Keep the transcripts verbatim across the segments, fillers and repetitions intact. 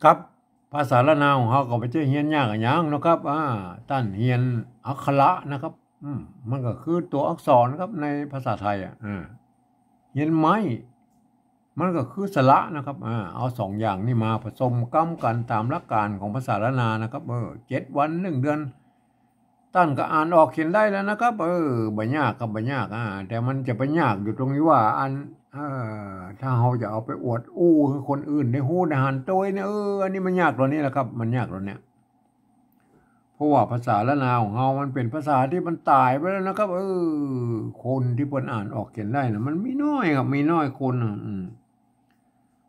ครับ ภาษาล้านนาของเฮาก็บ่ใจ้เฮียนยากอะหยังเนาะครับ อ่า ต้านเฮียนอักขระนะครับ อืม มันก็คือตั๋วอักษรครับ ในภาษาไทยอะ อ่า เฮียนไม้ มันก็คือสระนะครับ อ่า เอาสองอย่างนี้มาผสมกำกั๋นต๋ามหลักก๋านของภาษาล้านนานะครับ เออ เจ็ดวัน นึ่งเดือน ต้านก็อ่านออกเขียนได้แล้วนะครับ เออ บ่ยากครับ บ่ยาก อ่า แต่มันจะไปยากอยู่ตรงตี้ว่า อัน เออ ถ้าเฮาจะเอาไปอวดอู้หื้อคนอื่นได้ฮู้ได้หันโตยเนี่ย เออ อันนี้มันยากต๋วนี้แหละครับ มันยากต๋วเนี้ย เพราะว่าภาษาล้านนาของเฮามันเป๋นภาษาตี้มันต๋ายไปแล้วนะครับ เออ คนตี้เปิ้นอ่านออกเขียนได้นะ มันมีน้อยครับ มีน้อยคนนะ อืม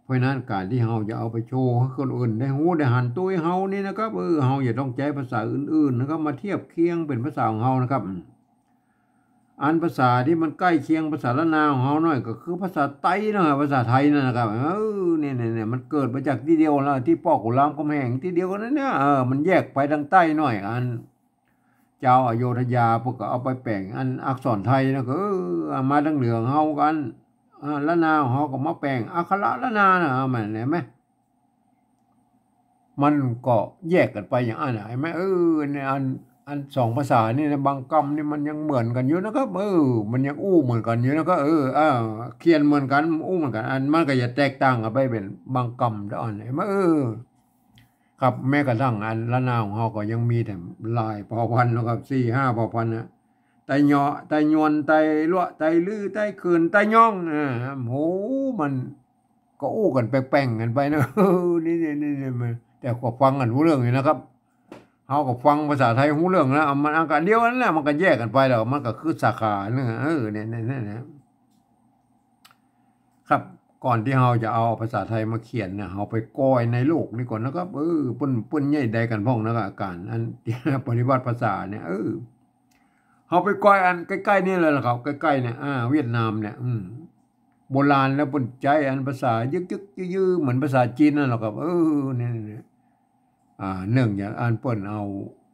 เพราะฉะนั้นก๋านตี้เฮาจะเอาไปโชว์หื้อคนอื่นได้ฮู้ได้หันโตยเฮานี่นะครับ เออ เฮาอย่าต้องใจ๊ภาษาอื่นๆ นะครับ มาเทียบเคียงเป๋นภาษาของเฮานะครับ อืม อันภาษาตี้มันใก้เคียงภาษาล้านนาของเฮาหน้อยก็คือภาษาไตเนาะ ภาษาไทยนั่นนะครับ เออ เนี่ย เนี่ย เนี่ย มันเกิดมาจากตี้เดียวแล้ว ตี้ป้อขุนรามคำแหงตี้เดียวกั๋นนั่นเนี่ย เออ มันแยกไปตางใต้หน้อย อัน จาวอโยธยาเปิ้นก็เอาไปแป๋งอันอักษรไทยนะ ก็ เออ เอามาตางเหนือของเฮากั๋น อ่า ล้านนาของเฮาก็มาแป๋งอักขระล้านนานะ เอามา หันไหม มันก็แยกกั๋นไปอย่างอั้นน่ะ หันไหม เออ เนี่ย อัน อันสองภาษานี่นะ บางกำนี่มันยังเหมือนกั๋นอยู่นะครับ เออ มันยังอู้เหมือนกั๋นอยู่นะครับ เออ อ่า เขียนเหมือนกั๋น อู้เหมือนกั๋น อันมันก็จะแตกต่างกั๋นไปเป๋นบางกำเต้าอัน หันไหม เออ ครับ แม้กระทั่งอันล้านนาของเฮาก็ยังมีแถมหลายเผ่าพันธุ์เนาะครับ สี่ห้าเผ่าพันธุ์นะ ไตเหยาะ ไตยวน ไตลัวะ ไตลื้อ ไตเขิน ไตย้อง อ่า โห มันก็อู้กั๋นแป๋งๆ กั๋นไปนะ เออ นี่ นี่ นี่ นี่ มัน แต่ก็ฟังกั๋นฮู้เรื่องอยู่นะครับ เฮาก็ฟังภาษาไทยฮู้เรื่องนะ มันอันก๋านเดียวนั่นแหละ มันก็แยกกั๋นไปแล้ว มันก็คือสาขานึ่งอะ เออ เนี่ย เนี่ย เนี่ย เนี่ย ครับ ก่อนตี้เฮาจะเอาภาษาไทยมาเขียนเนี่ย เฮาไปก้อยในโลกนี้ก่อนนะครับ เออ เปิ้น เปิ้นใหญ่ใดกั๋นพ่องนะครับ ก๋านอัน ปริวัติภาษาเนี่ย เออ เฮาไปก้อยอันใก้ๆ นี่เลยล่ะครับ ใก้ๆ เนี่ย อ่า เวียดนามเนี่ย อืม โบราณแล้วเปิ้นใจ๊อันภาษายึกๆ ยื้อๆ เหมือนภาษาจีนนั่นแหละครับ เออ เนี่ย เนี่ย อ่า เนื่องจากอันเปิ้นเอา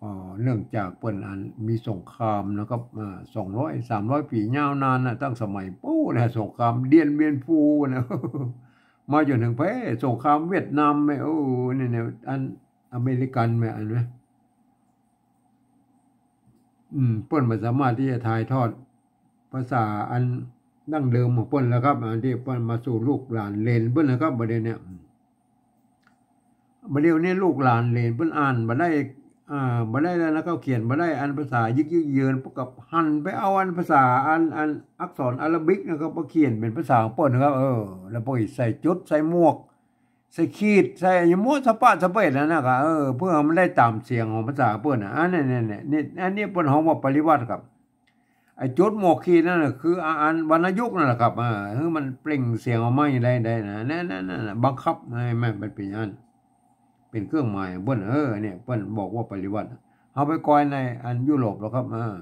เอ่อ เนื่องจากเปิ้นอันมีสงครามนะครับ อ่า สองร้อย สามร้อย ปี๋ยาวนานนะ ตั้งสมัยปู๊นนะ สงครามเดียนเบียนฟูนะ มาจ๋นเถิงแป๊สงครามเวียดนามเนี่ย โอ้ เนี่ย เนี่ย อันอเมริกันเนี่ย อันนะ อืม เปิ้นบ่สามารถตี้จะถ่ายทอดภาษาอันดั้งเดิมของเปิ้นแล้วครับ อันตี้เปิ้นมาสู่ลูกหลานเหลนเปิ้นนะครับ บ่าเดี่ยวเนี้ย บ่าเดี่ยวนี้ลูกหลานเหลนเปิ้นอ่านบ่ได้ อ่า บ่ได้แล้วนะครับ เขียนบ่ได้ อันภาษายึกๆ ยื้อๆ เปิ้นก็หันไปเอาอันภาษาอัน อันอักษรอาราบิกนะครับ มาเขียนเป๋นภาษาของเปิ้นนะครับ เออ แล้วเปิ้นใส่จุด ใส่หมวก ใส่ขีด ใส่อะหยังมั่วสะปะสะเปะนั่นนะครับ เออ เปื้อหื้อมันได้ต๋ามเสียงของภาษาเปิ้นน่ะ อันนี้ เนี่ย เนี่ย เนี่ย อันนี้เปิ้นฮ้องว่าปริวัติครับ ไอ้จุดหมวกขีดนั่นน่ะ คืออัน อันวรรณยุกต์นั่นแหละครับ อ่า หื้อมันเปล่งเสียงออกมาอย่างใดๆ นะ นั่นๆๆๆ บังคับให้มัน มันเป๋นอัน เป๋นเครื่องหมายของเปิ้น เออ เนี่ย เปิ้นบอกว่าปริวัติ เฮาไปก้อยในอันยุโรปแล้วครับ อ่า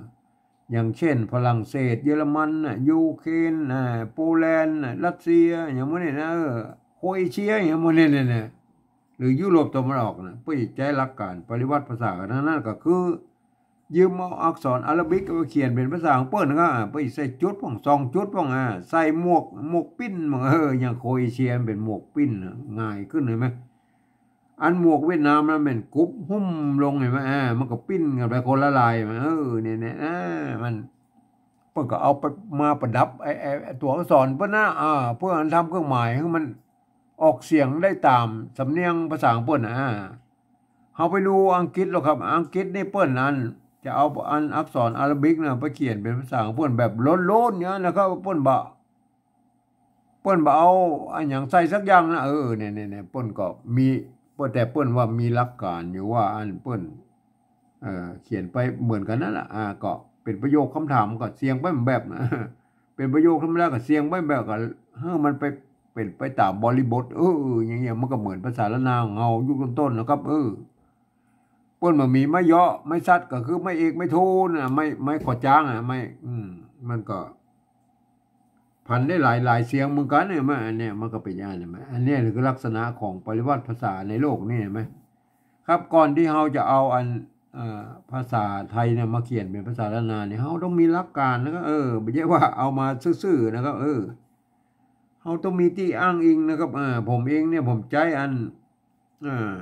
อย่างเช่น ฝรั่งเศส เยอรมันน่ะ ยูเครนน่ะ โปแลนด์น่ะ รัสเซีย อย่างหมู่นี้นะ เออ โครเอเชีย อย่างหมู่นี้เนี่ย เนี่ย หรือยุโรปตะวันออกน่ะ เปิ้นใจ๊หลักก๋านปริวัติภาษากั๋น นั่นก็คือ ยืมเอาอักษรอาราบิกมาเขียนเป๋นภาษาของเปิ้นนะครับ อ่า เปิ้นใส่จุดพ่อง สองจุดพ่อง อ่า ใส่หมวก หมวกปิ้นพ่อง เออ อย่างโครเอเชียมันเป๋นหมวกปิ้นน่ะ ง่ายขึ้น หันไหม อันหมวกเวียดนามนั่นแม่นกุบหุ้มลง หันไหม อ่า มันก็ปิ้นกั๋นไปคนละลาย หันไหม เออ เนี่ย เนี่ย อ่า มัน เปิ้นก็เอาไป มาประดับไอ้ ไอ้ ไอ้ตั๋วอักษรเปิ้นนะ อ่า เปื้ออันทำเครื่องหมายหื้อมันออกเสียงได้ต๋ามสำเนียงภาษาของเปิ้นน่ะ อ่า เฮาไปดูอังกฤษแล้วครับ อังกฤษนี่เปิ้นอัน จะเอาอันอักษรอาราบิกน่ะ ไปเขียนเป๋นภาษาของเปิ้นแบบล้นๆ เนี่ยนะครับ เปิ้นบ่ เปิ้นบ่เอาอะหยังใส่สักอย่างนะ เออ เนี่ย เนี่ย เนี่ย เปิ้นก็มี เปิ้น แต่เปิ้นว่ามีหลักก๋านอยู่ว่าอันเปิ้น เอ่อ เขียนไปเหมือนกั๋นนั่นแหละ อ่า ก็เป๋นประโยคคำถามก็เสียงไปแบบนะ เป๋นประโยคธรรมดาก็เสียงไปแบบ ก็หื้อมันไป เป๋นไปต๋ามบริบท เออ อย่างเงี้ย มันก็เหมือนภาษาล้านนาของเฮายุคต้นๆ นะครับ เออ เปิ้นบ่มีไม้เยาะ ไม้สัตว์ก็คือไม้เอก ไม้โทน่ะ ไม้ ไม้ก่อจ๊างอ่ะ ไม้ อืม มันก็ ผันได้หลาย หลายเสียงเหมือนกั๋นเนี่ย มัน อันเนี้ยมันก็เป๋นอย่างนั้น หันไหม อันเนี้ยคือลักษณะของปริวัติภาษาในโลกนี่ หันไหม ครับ ก่อนตี้เฮาจะเอาอัน เอ่อ ภาษาไทยเนี่ยมาเขียนเป๋นภาษาล้านนาเนี่ย เฮาต้องมีหลักก๋านนะครับ เออ บ่ใจ้ว่าเอามาซื่อๆ นะครับ เออ เฮาต้องมีตี้อ้างอิงนะครับ เออ ผมเองเนี่ย ผมใจ๊อัน เอ่อ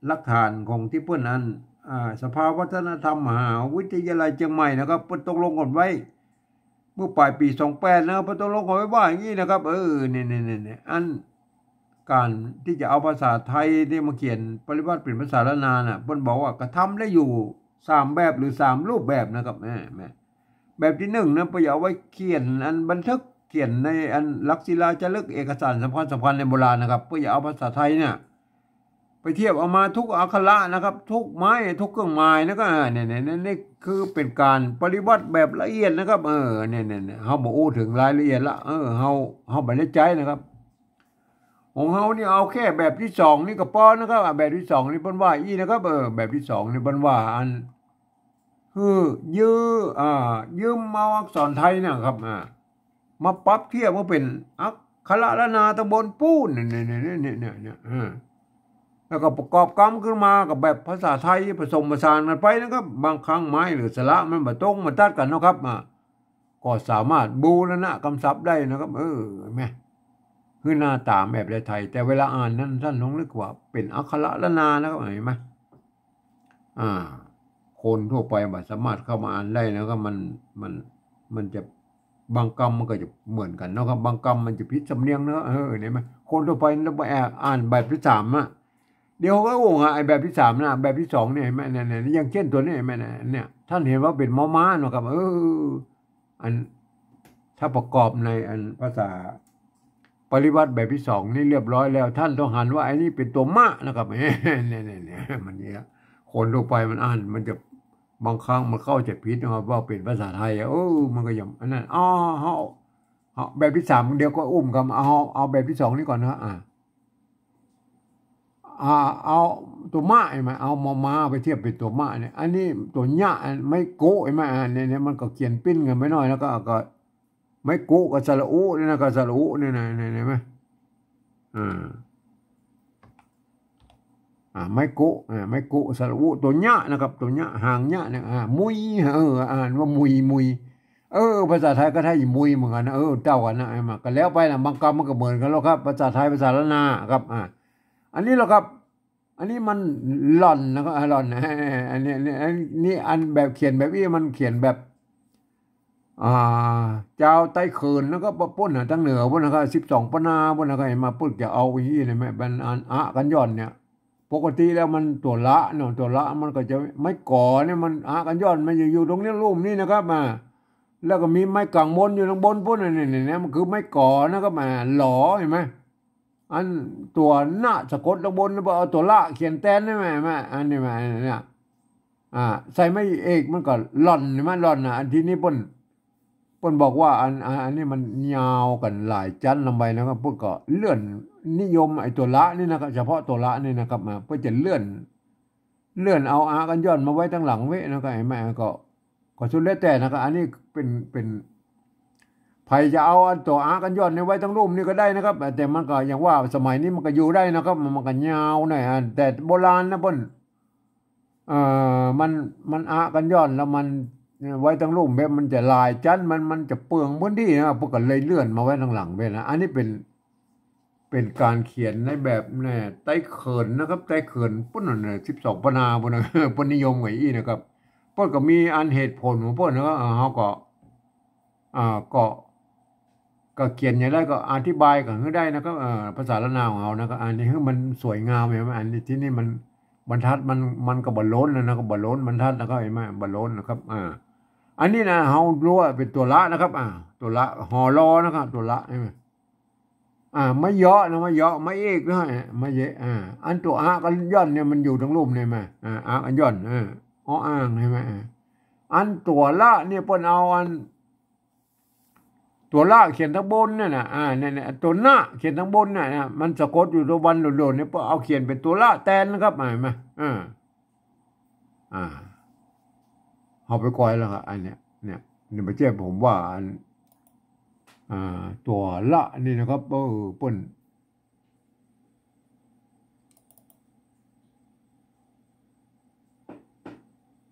หลักฐานของตี้เปิ้นอัน อ่า สภาวัฒนธรรมมหาวิทยาลัยเจียงใหม่นะครับ เปิ้นตกลงกั๋นไว้ เมื่อป๋ายปี๋สองแปดนะครับ เปิ้นตกลงกั๋นไว้ว่าอย่างนี้นะครับ เออ เนี่ย เนี่ย เนี่ย เนี่ย อัน ก๋านตี้จะเอาภาษาไทยตี้มาเขียนปริวรรตเป๋นภาษาล้านนาน่ะ เปิ้นบอกว่ากระทำได้อยู่สามแบบหรือสามรูปแบบนะครับ แม่ แม่ แบบตี้นึ่งนะ เปิ้นจะเอาไว้เขียนอันบันทึก เขียนในอันหลักศิลาจารึก เอกสารสำคัญสำคัญในโบราณนะครับ เปิ้นจะเอาภาษาไทยเนี่ย ไปเทียบเอามาทุกอักขระนะครับ ทุกไม้ ทุกเครื่องหมายนะ ก็ อ่า เนี่ย เนี่ย เนี่ย นี่คือเป๋นก๋านปริวรรตแบบละเอียดนะครับ เออ เนี่ย เนี่ย เนี่ย เฮาบ่อู้เถิงรายละเอียดละ เออ เฮา เฮาบ่ได้ใจ๊นะครับ ของเฮานี่เอาแค่แบบตี้สองนี่ก็ปอนะครับ อ่ะ แบบตี้สองนี่เปิ้นว่าอี้นะครับ เออ แบบตี้สองนี่เปิ้นว่าอัน คือยื้อ อ่า ยืมเอาอักษรไทยนะครับ อ่า มาปรับเทียบมาเป๋นอักขระล้านนาตำบลปู๊น เนี่ย เนี่ย เนี่ย เออ แล้วก็ประกอบกำขึ้นมากับแบบภาษาไทยผสมผสานกั๋นไปนะครับ บางครั้งไม้หรือสระมันบ่ตรงบ่ตัดกั๋นเนาะครับ อ่า ก็สามารถบูรณะกำศัพท์ได้นะครับ เออ แม่ คือหน้าต๋าแบบไทย แต่เวลาอ่านนั้นต้านลองนึกว่าเป๋นอักขระล้านนานะครับ หันก่อ อ่า คนทั่วไปบ่สามารถเข้ามาอ่านได้นะครับ มัน มัน มันจะ บางกำมันก็จะเหมือนกั๋นเนาะครับ บางกำมันจะผิดสำเนียงเนาะ เออ หันก่อ คนทั่วไปเราไปอ่านแบบตี้สามอะ เดี๋ยวเขาก็อู้ว่าไอ้แบบตี้สามนะ แบบตี้สองเนี่ย หันก่อ เนี่ย เนี่ย อย่างเจ้นตั๋วนี้ หันก่อ เนี่ย เนี่ย ต้านหันว่าเป๋นมอม้าเนาะครับ เออ อัน ถ้าประกอบในอันภาษาปริวรรตแบบตี้สองนี่เรียบร้อยแล้ว ต้านต้องหันว่าไอ้นี่เป๋นตั๋วมะนะครับ เนี่ย เนี่ย เนี่ย มันเนี่ย คนทั่วไปมันอ่าน มันจะ บางครั้งมันเข้าใจ๋ผิดนะครับ ว่าเป๋นภาษาไทยอะ เออ มันก็ยังอันนั้น อ๋อ เฮา เฮา แบบตี้สาม เดี๋ยวก็อู้กั๋น เอา เอาแบบตี้สองนี่ก่อนนะ อ่า อ่า เอาตั๋วมะหันก่อ เอามอม้าไปเทียบเป๋นตั๋วมะเนี่ย อันนี้ตั๋วเยียะ อันไม้โกะหันก่อ อ่า เนี่ย เนี่ย มันก็เขียนปิ้นกั๋นไปหน่อย แล้วก็ ก็ไม้โกะกับสระอุเนี่ยนะ กับสระอุเนี่ยนะ เนี่ย หันก่อ อ่า อ่า ไม้โกะ อ่า ไม้โกะ สระอุ ตั๋วเยียะนะครับ ตั๋วเยียะ หางเยียะเนี่ย อ่า มุย เออ อ่านว่ามุย มุย เออ ภาษาไทยก็ไทยมุยเหมือนกั๋นนะ เออ เต้ากั๋นนะ หันก่อ ก็แล้วไปนะ บางกำมันก็เหมือนกั๋นแล้วครับ ภาษาไทย ภาษาล้านนาครับ อ่า อันนี้แหละครับ อันนี้มันหล่อนนะครับ อ่า หล่อน อันนี้ อันนี้ อันนี้ อันแบบเขียนแบบอี้ มันเขียนแบบ อ่า จาวไตเขินนะครับ ปู๊นน่ะ ตางเหนือปู๊นนะครับ สิบสองปนาปู๊นนะครับ หันก่อ ปู๊นจะเอาอี้เนี่ย แม่ มันอันอะกั๋นย่อนเนี่ย ปกติแล้วมันตั๋วละเนาะ ตั๋วละมันก็จะ ไม้ก๋อเนี่ยมันอะกั๋นย่อน มันจะอยู่ตรงนี้ลุ่มนี้นะครับ อ่า แล้วก็มีไม้ก๋างบนอยู่ตางบนปู๊นน่ะ เนี่ย เนี่ย เนี่ย มันคือไม้ก๋อนะครับ อ่า หลอ หันก่อ อันตั๋วนะสะกดตางบน แล้วเอาตั๋วละเขียนแตนได้ไหม แม่ อันนี้แม่ เนี่ย อ่า ใส่ไม้เอกมันก็หล่อน หันก่อ หล่อนน่ะ อันตี้นี่ปู๊น ปู๊นบอกว่าอัน อัน อันนี้มันยาวกั๋นหลายจั๊นลงไปนะครับ ปู๊นก็เลื่อนนิยมไอ้ตั๋วละนี่นะครับ เฉพาะตั๋วละนี่นะครับ มา ปู๊นจะเลื่อน เลื่อนเอาอะกั๋นย่อนมาไว้ตางหลังเว้ยนะครับ หันก่อ ก็ ก็สุดแล้วแต่นะครับ อันนี้เป๋น เป๋น ใผจะเอาอันตั๋วอะกั๋นย่อนนี่ไว้ตางลุ่มนี่ก็ได้นะครับ แต่มันก็อย่างว่าสมัยนี้มันก็อยู่ได้นะครับ มัน มันก็ยาวหน่อย อ่า แต่โบราณนะปู๊น เอ่อ มัน มันอะกั๋นย่อนแล้วมันไว้ตางลุ่มแบบมันจะหลายจั๊น มัน มันจะเปลืองพื้นที่นะครับ ปู๊นก็เลยเลื่อนมาไว้ตางหลังเว้ยนะ อันนี้เป๋น เป๋นก๋านเขียนในแบบเนี่ย ไตเขินนะครับ ไตเขินปู๊นน่ะ สิบสองปนาปู๊นน่ะ ปู๊นนิยมไว้อี้นะครับ ปู๊นก็มีอันเหตุผลของปู๊นนะครับ อ่า เฮาก็ อ่า ก็ ก็เขียนอย่างใดก็อธิบายกั๋นหื้อได้นะครับ เอ่อ ภาษาล้านนาของเฮานะครับ อันนี้หื้อมันสวยงามเห็นไหม อันนี้ตี้นี่มันบรรทัดมัน มันก็บ่ล้นนะ ก็บ่ล้นบรรทัดนะครับ หันก่อ บ่ล้นนะครับ อ่า อันนี้นะ เฮาฮู้ว่าเป๋นตั๋วละนะครับ อ่า ตั๋วละ หอลอนะครับ ตั๋วละ หันก่อ อ่า ไม้เยาะนะ ไม้เยาะ ไม้เอกนะ ไม้เยาะ อ่า อันตั๋วอะกั๋นย่อนเนี่ยมันอยู่ตางลุ่มเนี่ยแม่ อ่า อะกั๋นย่อน เออ ออ่าง หันก่อ อ่า อันตั๋วละเนี่ยปู๊นเอาอัน ตั๋วละเขียนตางบนเนี่ยนะ อ่า เนี่ย เนี่ย ตั๋วนะเขียนตางบนเนี่ยนะ มันสะกดอยู่ตางบนโดดๆ เนี่ย ปู๊นเอาเขียนเป๋นตั๋วละแตนนะครับ หันก่อ อ่า อ่า เอาไปก่อยแล้วครับ อันเนี้ย เนี่ย เนี่ย บ่าเจ้าผมว่าอัน อ่า ตั๋วละนี่นะครับ เออ ปู๊น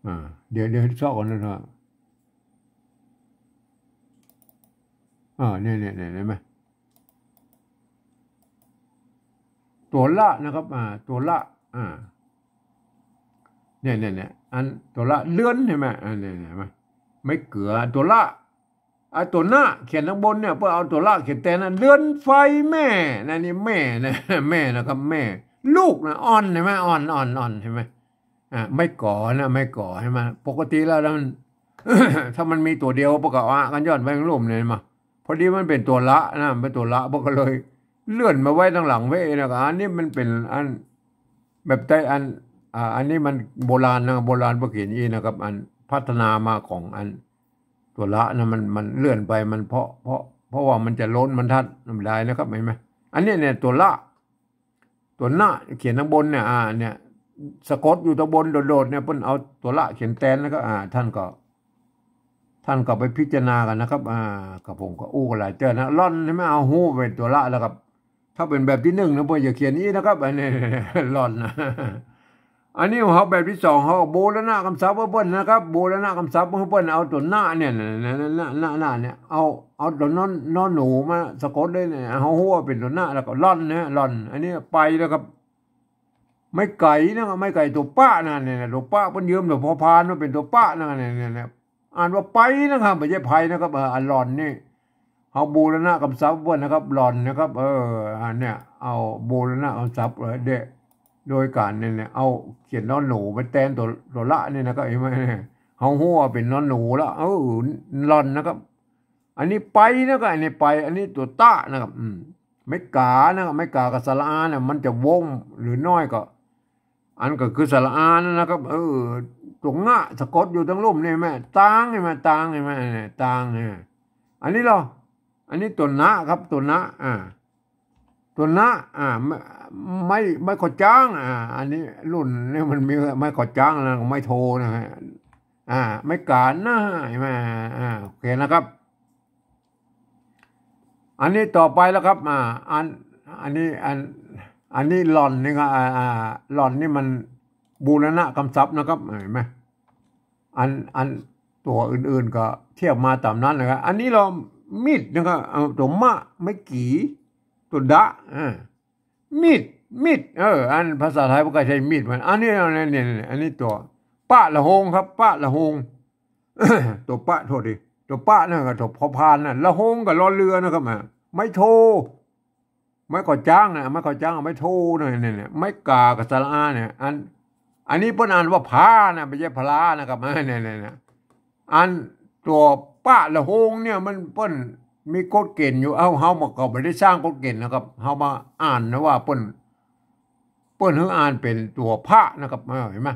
อ่า เดี๋ยว เดี๋ยวเซาะก่อนนะครับ อ่า เนี่ย เนี่ย เนี่ย หันก่อ ตั๋วละนะครับ อ่า ตั๋วละ อ่า เนี่ย เนี่ย เนี่ย อันตั๋วละเรือน หันก่อ อ่า เนี่ย เนี่ย หันก่อ ไม้เกือ ตั๋วละ อ่ะ ตั๋วนะเขียนตังบนเนี่ย เปิ้นเอาตั๋วละเขียนแตนนะ เรือนไฟแม่ นะ นี่แม่นะ แม่นะครับ แม่ ลูกนะ อ่อน หันก่อ อ่อน อ่อน อ่อน หันก่อ อ่ะ ไม้ก๋อนะ ไม้ก๋อ หันก่อ ปกติแล้วมัน ถ้ามันมีตั๋วเดียว เปิ้นก็เอาอะกั๋นย่อนไว้ตังลุ่มเนี่ย หันก่อ พอดีมันเป๋นตั๋วละนะ เป๋นตั๋วละ เปิ้นก็เลยเลื่อนมาไว้ตังหลังไว้นะครับ อันนี้มันเป๋นอันแบบใต้อัน อ่า อันนี้มันโบราณนะ โบราณเปิ้นเขียนอี้นะครับ อันพัฒนามาของอันตั๋วละนะ มัน มันเลื่อนไป มันเพราะ เพราะ เพราะว่ามันจะล้นบรรทัด บ่ได้นะครับ หันก่อ อันนี้เนี่ยตั๋วละ ตั๋วนะเขียนตังบนเนี่ย อ่า เนี่ย สะกดอยู่ตังบนโดดๆ เนี่ย เปิ้นเอาตั๋วละเขียนแตนนะครับ อ่า ท่านก็ ท่านก็ไปพิจารณากั๋นนะครับ อ่า กระผมก็อู้กั๋นหลายเตื้อนะ หล่อนหันก่อ เอาฮู้เป๋นตั๋วละแล้วครับ ถ้าเป๋นแบบตี้นึ่งนะ เปิ้นจะเขียนอี้นะครับ อันนี้ หล่อนนะ อันนี้ของเฮาแบบตี้สอง เฮาบูรณะกำศัพท์หื้อเปิ้นนะครับ บูรณะกำศัพท์หื้อเปิ้น เอาตั๋วนะเนี่ย นะ นะ นะ นะ นะ เนี่ย เอา เอาตั๋วนอน นอนหนูมาสะกดเลยเนี่ย เฮาฮู้ว่าเป๋นตั๋วนะ แล้วก็หล่อนนะ หล่อน อันนี้ไปแล้วครับ ไม้ไก่นะ ไม้ไก่ตั๋วปะนะ เนี่ย ตั๋วปะ เปิ้นยืมตั๋วพอพานมาเป๋นตั๋วปะนะ เนี่ย เนี่ย เนี่ย อ่านว่าไปนะครับ บ่ใจ้ไปนะครับ เออ อันหล่อนนี่ เฮาบูรณะกำศัพท์เปิ้นนะครับ หล่อนนะครับ เออ อันเนี่ย เอาบูรณะกำศัพท์เลยเด้อ โดยก๋านเนี่ย เนี่ย เอาเขียนนอนหนูไปแตนตั๋ว ตั๋วละเนี่ยนะครับ หันก่อ เฮาฮู้ว่าเป๋นนอนหนูละ เออ หล่อนนะครับ อันนี้ไปนะครับ อันนี้ไป อันนี้ตั๋วตะนะครับ อืม ไม้ก๋านะครับ ไม้ก๋ากับสระอาเนี่ย มันจะวงหรือน้อยก็ อันก็คือสระอานั่นนะครับ เออ ตั๋วงะสะกดอยู่ตังลุ่มเนี่ย หันก่อ ตาง หันก่อ ตาง หันก่อ เนี่ย ตาง เนี่ย อันนี้เหรอ อันนี้ตั๋วนะครับ ตั๋วนะ อ่า ตั๋วนะ อ่า ไม้ ไม้ ไม้ข้อจ๊าง อ่า อันนี้รุ่นนี้มันมีไม้ข้อจ๊างนะ ไม้โทนะฮะ อ่า ไม้ก๋านะ หันก่อ อ่า โอเคนะครับ อันนี้ต่อไปแล้วครับ อ่า อัน อันนี้ อัน อันนี้หล่อนนี่ก็ อ่า อ่า หล่อนนี่มันบูรณะกำศัพท์นะครับ หันก่อ อัน อันตั๋วอื่นๆ ก็เทียบมาต๋ามนั้นนะครับ อันนี้เหรอ มีดนะครับ เอาตั๋วมะ ไม้กี่ ตั๋วดะ อ่า มีด มีด เออ อันภาษาไทยเปิ้นก็ใจ๊มีดมัน อันนี้ อันนี้ อันนี้ตั๋วปะละโฮงครับ ปะละโฮง ตั๋วปะ โทษที ตั๋วปะนั่นก็ตั๋วพอพานนะ ละโฮงก็รอเรือนะครับ อ่ะ ไม้โท ไม้ข้อจ๊างนะ ไม้ข้อจ๊าง ไม้โทนะ เนี่ย เนี่ย ไม้ก๋ากับสระอาเนี่ย อัน อันนี้เปิ้นอ่านว่าผานะ บ่ใจ้ผลานะครับ เนี่ย เนี่ย เนี่ย อันตั๋วปะละโฮงเนี่ย มันเปิ้นมีกฎเกณฑ์อยู่ เฮา เฮามาก็บ่ได้สร้างกฎเกณฑ์นะครับ เฮามาอ่านนะว่าเปิ้น เปิ้นหื้ออ่านเป๋นตั๋วผะนะครับ เออ หันก่อ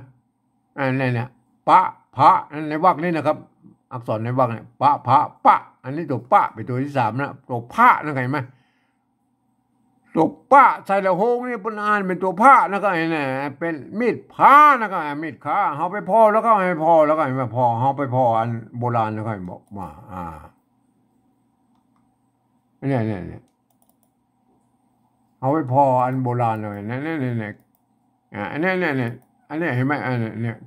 อันนี้เนี่ย ปะ ผะ ในวรรคนี้นะครับ อักษรในวรรคเนี่ย ปะ ผะ ปะ อันนี้ตั๋วปะเป๋นตั๋วตี้สามนะ ตั๋วผะนะครับ หันก่อ ตั๋วปะใส่ละโฮงนี่เปิ้นอ่านเป๋นตั๋วผะนะครับ หันก่อ เป๋นมีดผานะครับ มีดผา เฮาไปผ่อแล้วก็หันก่อ ผ่อแล้วก็หันก่อ ผ่อ เฮาไปผ่ออันโบราณนะครับ บอกมา อ่า เนี่ย เนี่ย เนี่ย เฮาไปผ่ออันโบราณเลย เนี่ย เนี่ย เนี่ย เนี่ย อ่า อันเนี้ย เนี่ย เนี่ย อันเนี้ย หันก่อ อันเนี้ย เนี่ย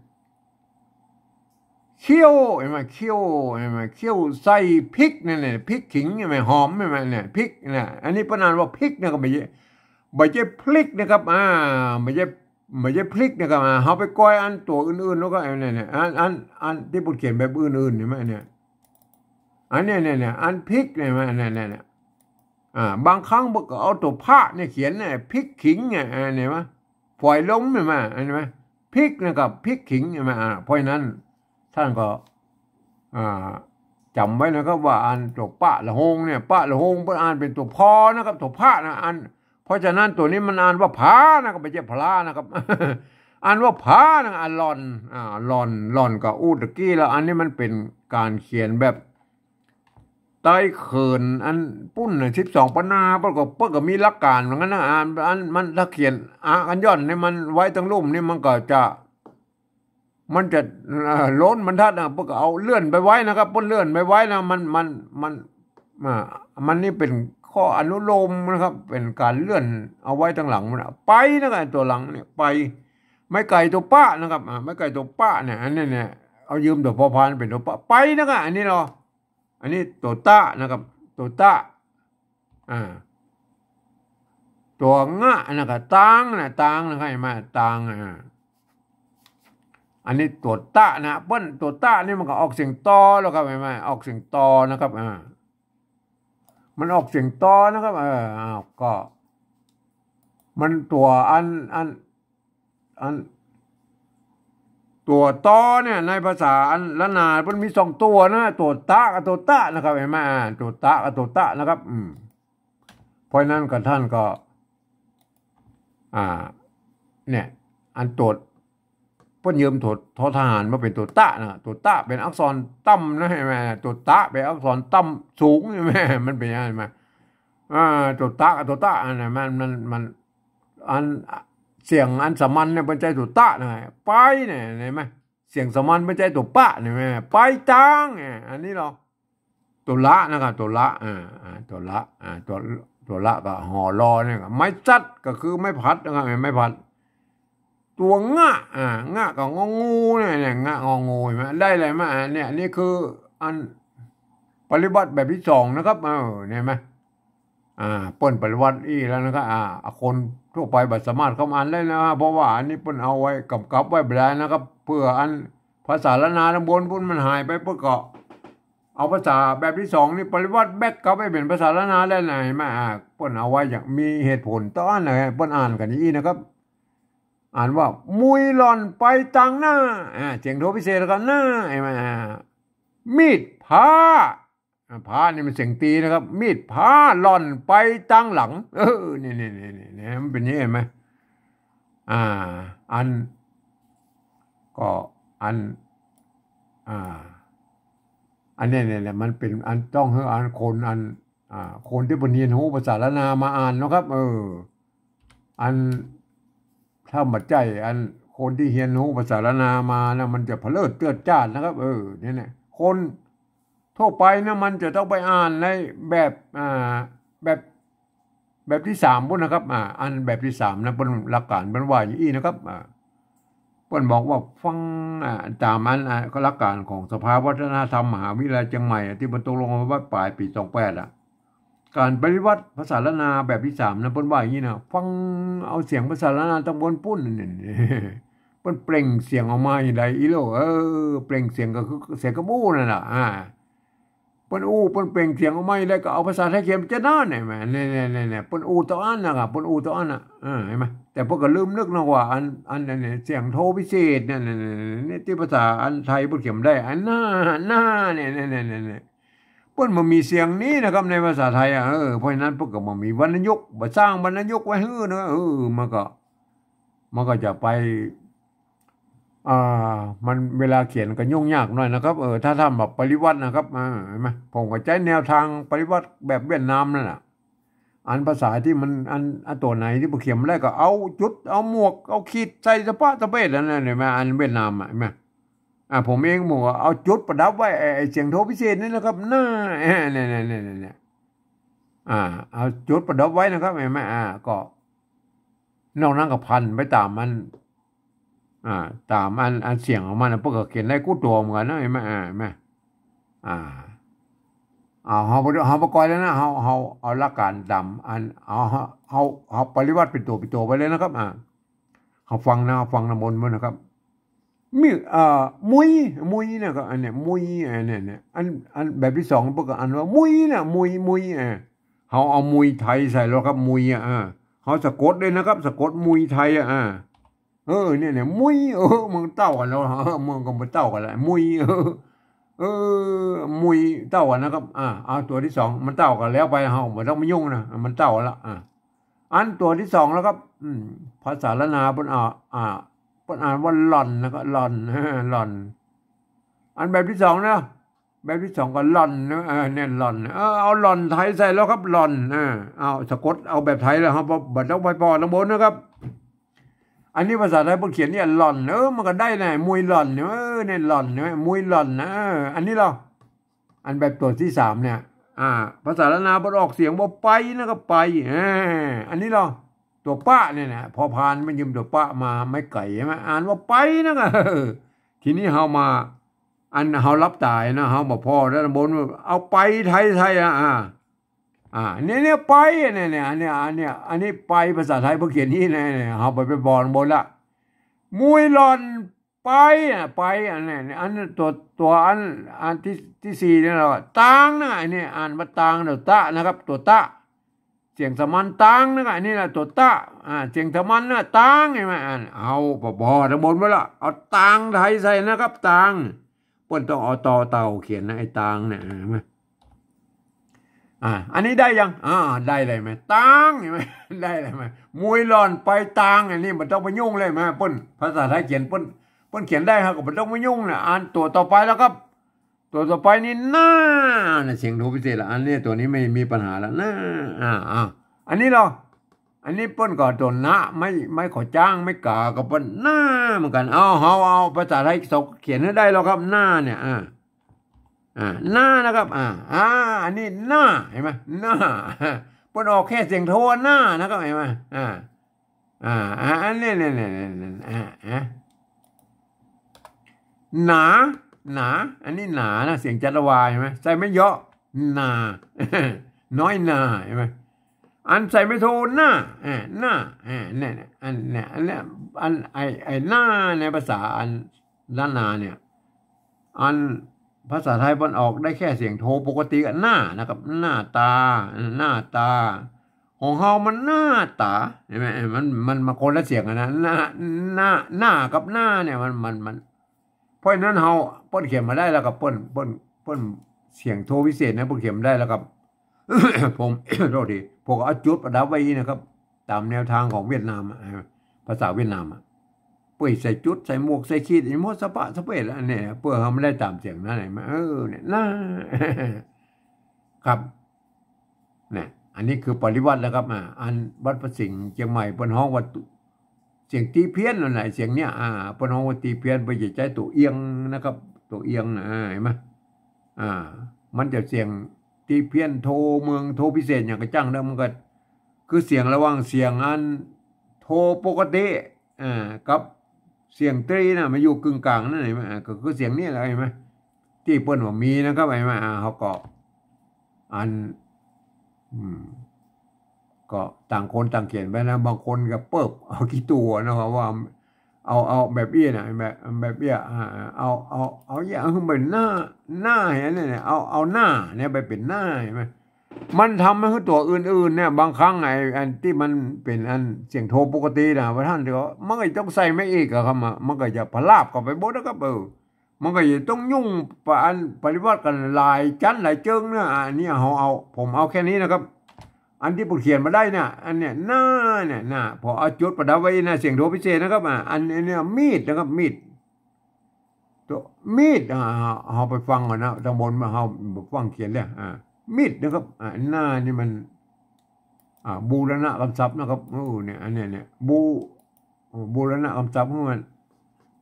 เคี่ยว หันก่อ เคี่ยว หันก่อ เคี่ยวใส่พริก เนี่ย เนี่ย พริกขิง หันก่อ หอม หันก่อ เนี่ย พริก เนี่ย อันนี้เปิ้นอ่านว่าพริกนะ ก็บ่ใจ้ บ่ใจ้พลิกนะครับ อ่า บ่ใจ้ บ่ใจ้พลิกนะครับ อ่า เฮาไปก้อยอันตั๋วอื่นๆ แล้วก็ เนี่ย เนี่ย อัน อัน อันตี้เปิ้นเขียนแบบอื่นๆ หันก่อ เนี่ย อันเนี้ย เนี่ย เนี่ย อันพริก เนี่ย หันก่อ เนี่ย เนี่ย เนี่ย อ่า บางครั้งเปิ้นก็เอาตั๋วผะเนี่ยเขียนเนี่ย พริกขิงเนี่ย อ่า หันก่อ ฝอยลม หันก่อ หันก่อ พริกนะครับ พริกขิง หันก่อ อ่า เพราะฉะนั้นท่านก็ อ่า จ๋ำไว้นะครับ ว่าอันตั๋วปะละโฮงเนี่ย ปะละโฮงเปิ้นอ่านเป๋นตั๋วผอนะครับ ตั๋วผะนะ อัน เพราะฉะนั้นตั๋วนี้มันอ่านว่าผานะครับ บ่ใจ้ผลานะครับ อ่านว่าผานะ อ่า หล่อน อ่า หล่อน หล่อนก็อู้ตะกี้แล้ว อันนี้มันเป๋นก๋านเขียนแบบ ใต้เขินอันปุ้นน่ะ สิบสองปันนา เปิ้นก็ เปิ้นก็มีหลักก๋านเหมือนกั๋นนะ อัน อันมันถ้าเขียนอะกั๋นย่อนนี่มันไว้ตังลุ่มนี่มันก็จะ มันจะ เอ่อ ล้นบรรทัดนะ เปิ้นก็เอาเลื่อนไปไว้นะครับ เปิ้นเลื่อนไปไว้นะ มัน มัน มัน อ่า มันนี่เป๋นข้ออนุโลมนะครับ เป๋นก๋านเลื่อนเอาไว้ตังหลังมันนะ ไปนะครับ ตั๋วหลังเนี่ย ไป ไม้ไก่ตั๋วปะนะครับ อ่า ไม้ไก่ตั๋วปะเนี่ย อันนี้เนี่ย เอายืมตั๋วพอพานเป๋นตั๋วปะ ไปนะครับ อันนี้เหรอ อันนี้ตั๋วตะนะครับ ตั๋วตะ อ่า ตั๋วงะนะก็ตางนะ ตางนะครับ หันก่อ ตาง อ่า อันนี้ตั๋วตะนะ เปิ้นตั๋วตะนี่มันก็ออกเสียงตอแล้วครับ หันก่อ ออกเสียงตอนะครับ อ่า มันออกเสียงตอนะครับ เออ อ้าว ก็ มันตั๋วอัน อัน อัน ตั๋วตอเนี่ย ในภาษาอันล้านนา เปิ้นมีสองตั๋วนะ ตั๋วตะกับตั๋วตะนะครับ หันก่อ อ่า ตั๋วตะกับตั๋วตะนะครับ อืม เพราะฉะนั้นก็ท่านก็ อ่า เนี่ย อันตั๋ว เปิ้นยืมตั๋ว ทอทหารมาเป๋นตั๋วตะนะ ตั๋วตะเป๋นอักษรต่ำนะ หันก่อ ตั๋วตะเป๋นอักษรต่ำสูง หันก่อ มันเป๋น หันก่อ อ่า ตั๋วตะกับตั๋วตะ อันนั้นมัน มัน มัน อัน เสียงอันสามัญเนี่ยเปิ้นใจ๊ตั๋วตะนะ ไปเนี่ย หันก่อ เสียงสามัญเปิ้นใจ๊ตั๋วปะเนี่ย ไปตางเนี่ย อันนี้ลอ ตั๋วละนะครับ ตั๋วละ อ่า อ่า ตั๋วละ อ่า ตั๋ว ตั๋วละก็หอลอเนี่ยก็ ไม้สัดก็คือไม้ผัดนะครับ ไม้ผัด ตั๋วงะ อ่า งะก็งองูเนี่ย เนี่ย งะงองู หันก่อ ได้เลยมา อ่า เนี่ย นี่คืออันปริวรรตแบบตี้สองนะครับ เออ หันก่อ อ่า เปิ้นปริวรรตอี้แล้วนะครับ อ่า คนทั่วไปบ่สามารถเข้ามาอ่านได้นะ เพราะว่าอันนี้เปิ้นเอาไว้กำกับไว้บ่ได้นะครับ เปื้ออันภาษาล้านนาตางบนปุ้นมันหายไป เปิ้นก็เอาภาษาแบบตี้สองนี่ปริวรรตแบกกลับไปเป๋นภาษาล้านนาได้นะ หันก่อ อ่า เปิ้นเอาไว้อย่างมีเหตุผลตางนะ เปิ้นอ่านกั๋นอย่างอี้นะครับ อ่านว่า มุยหล่อนไปตางหน้า อ่า เสียงโทพิเศษแล้วก็หน้า หันก่อ อ่า มีดผ้า อ่า ผ้านี่มันเสียงตีนะครับ มีดผ้าหล่อนไปตางหลัง เออ นี่ นี่ นี่ นี่ นี่ มันเป๋นอย่างนี้หันก่อ อ่า อัน ก็อัน อ่า อันเนี้ย เนี่ย เนี่ย มันเป๋นอันต้องหื้ออันคนอัน อ่า คนตี้บ่เฮียนฮู้ภาษาล้านนามาอ่านนะครับ เออ อัน ถ้าบ่ใจ้อันคนตี้เฮียนฮู้ภาษาล้านนามานะ มันจะเผลิดเตื้อดจ้านนะครับ เออ เนี่ย เนี่ย คนทั่วไปนะ มันจะต้องไปอ่านในแบบ อ่า แบบ แบบตี้สามปุ้นนะครับ อ่า อันแบบตี้สามนะ เปิ้นหลักการเปิ้นว่าอย่างอี้นะครับ อ่า เปิ้นบอกว่าฟัง อ่า ต๋ามอัน อ่า หลักการของสภาวัฒนธรรมมหาวิทยาลัยเจียงใหม่ อ่ะ ตี้เปิ้นตกลงเอาไว้ป๋ายปี๋สองแปด อ่ะ ก๋านปริวรรตภาษาล้านนาแบบตี้สามนะ เปิ้นว่าอย่างนี้นะ ฟังเอาเสียงภาษาล้านนาตางบนปุ้นนี่ เปิ้นเปล่งเสียงออกมาอย่างใดอี้โล เออ เปล่งเสียงก็คือเสียงกระบู้นั่นน่ะ อ่า เปิ้นอู้ เปิ้นเปล่งเสียงออกมาอย่างใดก็เอาภาษาไทยเขียนจะนั้น หันก่อ เนี่ย เนี่ย เนี่ย เนี่ย เปิ้นอู้ตางอั้นนะครับ เปิ้นอู้ตางอั้นน่ะ เออ หันก่อ แต่เปิ้นก็ลืมนึกนะว่าอัน อัน อันเนี่ย เสียงโทพิเศษเนี่ย เนี่ย เนี่ย เนี่ย ตี้ภาษาอันไทยเปิ้นเขียนได้ อันหน้า หน้า เนี่ย เนี่ย เนี่ย เนี่ย เนี่ย เปิ้นบ่มีเสียงนี้นะครับ ในภาษาไทย อ่ะ เออ เพราะฉะนั้นเปิ้นก็บ่มีวรรณยุกต์ บ่สร้างวรรณยุกต์ไว้หื้อนะ เออ มันก็ มันก็จะไป อ่า มันเวลาเขียนก็ยุ่งยากหน่อยนะครับ เออ ถ้าท่านแบบปริวรรตนะครับ อ่า หันก่อ ผมก็ใจ๊แนวตางปริวรรตแบบเวียดนามนั่นน่ะ อันภาษาตี้มัน อัน อันตั๋วไหนตี้บ่เขียนบ่ได้ก็เอาจุด เอาหมวก เอาขีดใส่สะปะสะเปดอันนั้น หันก่อ อันเวียดนามอ่ะ หันก่อ อ่า ผมเองผมก็เอาจุดประดับไว้ ไอ้ ไอ้เสียงโทพิเศษนี่นะครับ หน้า เอ้ย เนี่ย เนี่ย เนี่ย เนี่ย อ่า เอาจุดประดับไว้นะครับ หันก่อ อ่า ก็ นอกนั้นก็พันไปต๋ามอัน อ่า ต๋ามอัน อันเสียงของมันน่ะ เปิ้นก็เขียนได้กู้ตั๋วเหมือนกั๋นนะ หันก่อ อ่า หันก่อ อ่า เอา เฮา เฮาบ่ก่อยแล้วนะ เฮา เฮาเอาหลักการต๋ามอัน เอา เฮา เฮา เฮาปริวรรตเป๋นตั๋ว เป๋นตั๋วไปเลยนะครับ อ่า เฮาฟังนะ เฮาฟังตางบนเปิ้นนะครับ มี เอ่อ มุย มุยเนี่ยก็ อันเนี้ย มุย อันเนี้ย เนี่ย อัน อันแบบตี้สองเปิ้นก็อ่านว่า มุยน่ะ มุย มุย เออ เฮาเอามุยไทยใส่แล้วครับ มุยอ่ะ เออ เฮาสะกดเลยนะครับ สะกดมุยไทยอ่ะ อ่า เออ เนี่ย เนี่ย มุย เออ มันเต้ากั๋นแล้ว เออ มันก็บ่เต้ากั๋นละ มุย เออ เออ มุยเต้ากั๋นนะครับ อ่า เอาตั๋วตี้สอง มันเต้ากั๋นแล้วไป เฮาบ่ต้องมายุ่งนะ มันเต้ากั๋นละ อ่า อันตั๋วตี้สองแล้วครับ อืม ภาษาล้านนาเปิ้นอ่าน อ่า เปิ้นอ่านว่าหล่อนนะครับ หล่อน หล่อน อันแบบตี้สองนะ แบบตี้สองก็หล่อนนะ เออ เนี่ย หล่อน เออ เอาหล่อนไทยใส่แล้วครับ หล่อน เออ เอาสะกดเอาแบบไทยแล้ว เฮาบ่ บ่ต้องไปผ่อตางบนนะครับ อันนี้ภาษาไทยเปิ้นเขียนเนี่ย หล่อน เออ มันก็ได้นะ มุยหล่อน เออ เนี่ย หล่อน เออ มุยหล่อนนะ เออ อันนี้ลอ อันแบบตั๋วตี้สามเนี่ย อ่า ภาษาล้านนาเปิ้นออกเสียงว่าไปนะครับ ไป เออ อันนี้ลอ ตั๋วปะเนี่ยนะ พอพานมันยืมตั๋วปะมา ไม้ไก่ใช่ไหม อ่านว่าไปนะครับ เออ ทีนี้เฮามา อันเฮาหลับต๋านะ เฮาบ่ผ่อตางบน เอาไปไทย ไทยอ่ะ อ่า อ่า เนี่ย เนี่ย ไป เนี่ย เนี่ย อันเนี้ย อันเนี้ย อันนี้ไป ภาษาไทยเปิ้นเขียนอี้ เนี่ย เนี่ย เฮาไป ไปบอกบนละ มุยหล่อนไปอะ ไป อันเนี้ย อันนี้ตัว ตัวอัน อันตี้ ตี้สี่เนี่ยละ ตางนะ อันนี้อ่านว่าตาง ตัวตะนะครับ ตัวตะ เสียงสามัญ ตางนะครับ อันนี้ละ ตัวตะ อ่า เสียงสามัญนะ ตาง หันก่อ อ่าน เอา ปอ ปอ ตางบนไว้ละ เอาตางไทยใส่นะครับ ตาง เปิ้นต้องเอาตอเต่าเขียนนะ ไอ้ตางเนี่ย หันก่อ อ่า อันนี้ได้ยัง อ่า ได้เลยไหม ตาง หันก่อ ได้เลยไหม มุยหล่อนไปตาง อันนี้บ่ต้องไปยุ่งเลยไหม เปิ้น ภาษาไทยเขียน เปิ้น เปิ้นเขียนได้ เฮาก็บ่ต้องไปยุ่งนะ อันตัวต่อไปแล้วครับ ตัวต่อไปนี่ หน้า นะ เสียงโทพิเศษละ อันนี้ตัวนี้ไม่มีปัญหาละ หน้า อ่า อ่า อันนี้เหรอ อันนี้เปิ้นก็ตัว ณ ไม้ ไม้ขอจ้าง ไม้ก๋า ก็เปิ้น หน้า เหมือนกั๋น เอา เฮาเอาภาษาไทยสองเขียนหื้อได้แล้วครับ หน้าเนี่ย อ่า อ่า หน้านะครับ อ่า อ่า อันนี้ หน้า หันก่อ หน้า เปิ้นออกแค่เสียงโท หน้า นะครับ หันก่อ อ่า อ่า อ่า อันนี้ เนี่ย เนี่ย เนี่ย เนี่ย อ่า อ่า หนา หนา อันนี้ หนา นะ เสียงจัตวา หันก่อ ใส่ไม้เยาะ หนา น้อยหนา หันก่อ อันใส่ไม้โท หน้า อ่า หน้า อ่า เนี่ย เนี่ย อันเนี่ย อันเนี่ย อัน ไอ้ ไอ้ หน้า ในภาษาอันล้านนาเนี่ย อันภาษาไทยเปิ้นออกได้แค่เสียงโทปกติอะ หน้า นะครับ หน้าตา หน้าตา ของเฮามัน หน้าต๋า หันก่อ มัน มัน มันคนละเสียงกั๋นนะ หน้า หน้า หน้ากับหน้าเนี่ย มัน มัน มัน เพราะฉะนั้นเฮา เปิ้นเขียนบ่ได้แล้วก็ เปิ้น เปิ้น เปิ้นเสียงโทพิเศษนะ เปิ้นเขียนบ่ได้แล้วก็ ผม โทษที ผมก็เอาจุดประดับไว้อี้นะครับ ต๋ามแนวตางของเวียดนามอะ ภาษาเวียดนามอะ เปิ้นใส่จุด ใส่หมวก ใส่ขีด อีหมดสะปะสะเปะแล้ว อันนี้ เปื้อเฮาบ่ได้ต๋ามเสียงนั้น หันก่อ เออ เนี่ย หน้า ครับ เนี่ย อันนี้คือปริวรรตนะครับ อ่า อันวัดพระสิงห์เจียงใหม่ เปิ้นฮ้องว่า เสียงตี้เพี้ยนนั่นแหละ เสียงเนี่ย อ่า เปิ้นฮ้องว่าตี้เพี้ยน เปิ้นจะใจ๊ตั๋วเอียงนะครับ ตั๋วเอียงนะ อ่า หันก่อ อ่า มันจะเสียงตี้เพี้ยน โทเมือง โทพิเศษ หยังก็จ้างเด้อ มันก็คือเสียงระหว่างเสียงอันโทปกติ อ่า กับเสียงตรีนะ มันอยู่กึ่งก๋างนั่น หันก่อ อ่า ก็คือเสียงนี้แหละ หันก่อ ตี้เปิ้นว่ามีนะครับ หันก่อ อ่า เฮาก็ อัน อืม ก็ต่างคนต่างเขียนไปนะ บางคนก็เปิ๊บเอาขี้ตั๋วนะครับ ว่า เอา เอาแบบอี้นะ แบบ แบบอี้ อ่า เอา เอา เอาอี้ เอาหื้อมันหน้า หน้า หันก่อ เนี่ย เนี่ย เอา เอาหน้าเนี่ยไปเป๋นหน้า หันก่อ มันทำหื้อตั๋วอื่นๆ เนี่ย บางครั้งไอ้อันตี้มันเป๋นอันเสียงโทปกตินะ ว่าท่านเดี๋ยวมันก็ต้องใส่มาอีกอะครับ มัน มันก็จะพลาบเข้าไปหมดนะครับ เออ มันก็จะต้องยุ่งปะ อันปริวรรตกันหลายจั๊นหลายเจิงนะ อันนี้เฮาเอา ผมเอาแค่นี้นะครับ อันตี้ผมเขียนมาได้เนี่ย อันเนี้ย หน้า เนี่ย หน้า ผมเอาจุดประดับไว้นะ เสียงโทพิเศษนะครับ อ่า อัน อันเนี้ย มีดนะครับ มีด ตั๋ว มีด อ่า เฮาไปฟังก่อนนะ ตางบนมา เฮาฟังเขียนเลย อ่า มีดนะครับ อ่า หน้านี่มัน อ่า บูรณะกำศัพท์นะครับ เออ เนี่ย อันเนี้ย เนี่ย บู บูรณะกำศัพท์ของมัน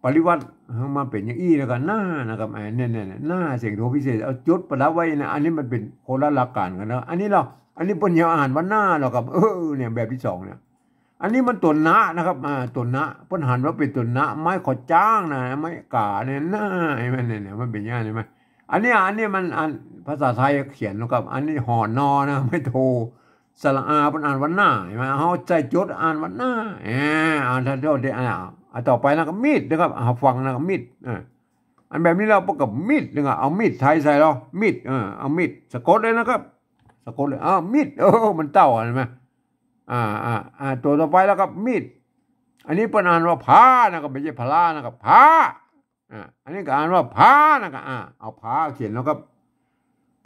ปริวรรตของมันเป๋นอย่างอี้แล้วกั๋น หน้า นะครับ อ่า เนี่ย เนี่ย เนี่ย หน้า เสียงโทพิเศษ เอาจุดประดับไว้นะ อันนี้มันเป๋นคนละหลักก๋านกั๋นนะ อันนี้เหรอ อันนี้เปิ้นยังอ่านว่าหน้าเหรอครับ เออ เนี่ย แบบตี้สองเนี่ย อันนี้มันตั๋ว ณ นะครับ อ่า ตั๋ว ณ เปิ้นหันว่าเป๋นตั๋ว ณ ไม้ขอจ้างนะ ไม้ก๋าเนี่ย หน้า หันก่อ เนี่ย เนี่ย มันเป๋นอย่างนี้ หันก่อ อันนี้ อันนี้มัน อันภาษาไทยเขียนนะครับ อันนี้ หอ นอ นะ ไม้โท สระอา เปิ้นอ่านว่าหน้า หันก่อ เฮาใส่จุดอ่านว่าหน้า อ่า อ่า ท่านโทษที อ่า อันต่อไปนะก็มีดนะครับ อ่า ฟังนะก็มีด อ่า อันแบบนี้แล้วเปิ้นก็มีดนะครับ เอามีดไทยใส่เหรอ มีด เออ เอามีด สะกดเลยนะครับ สะกดเลย อ้าว มีด เออ มันเต้า หันก่อ อ่า อ่า อ่า ตั๋วต่อไปแล้วก็มีด อันนี้เปิ้นอ่านว่าผ้านะ ก็บ่ใจ้พลานะ ก็ผ้า อ่า อันนี้ก็อ่านว่าผ้านะ ก็ อ่า เอาผ้าเขียนแล้วก็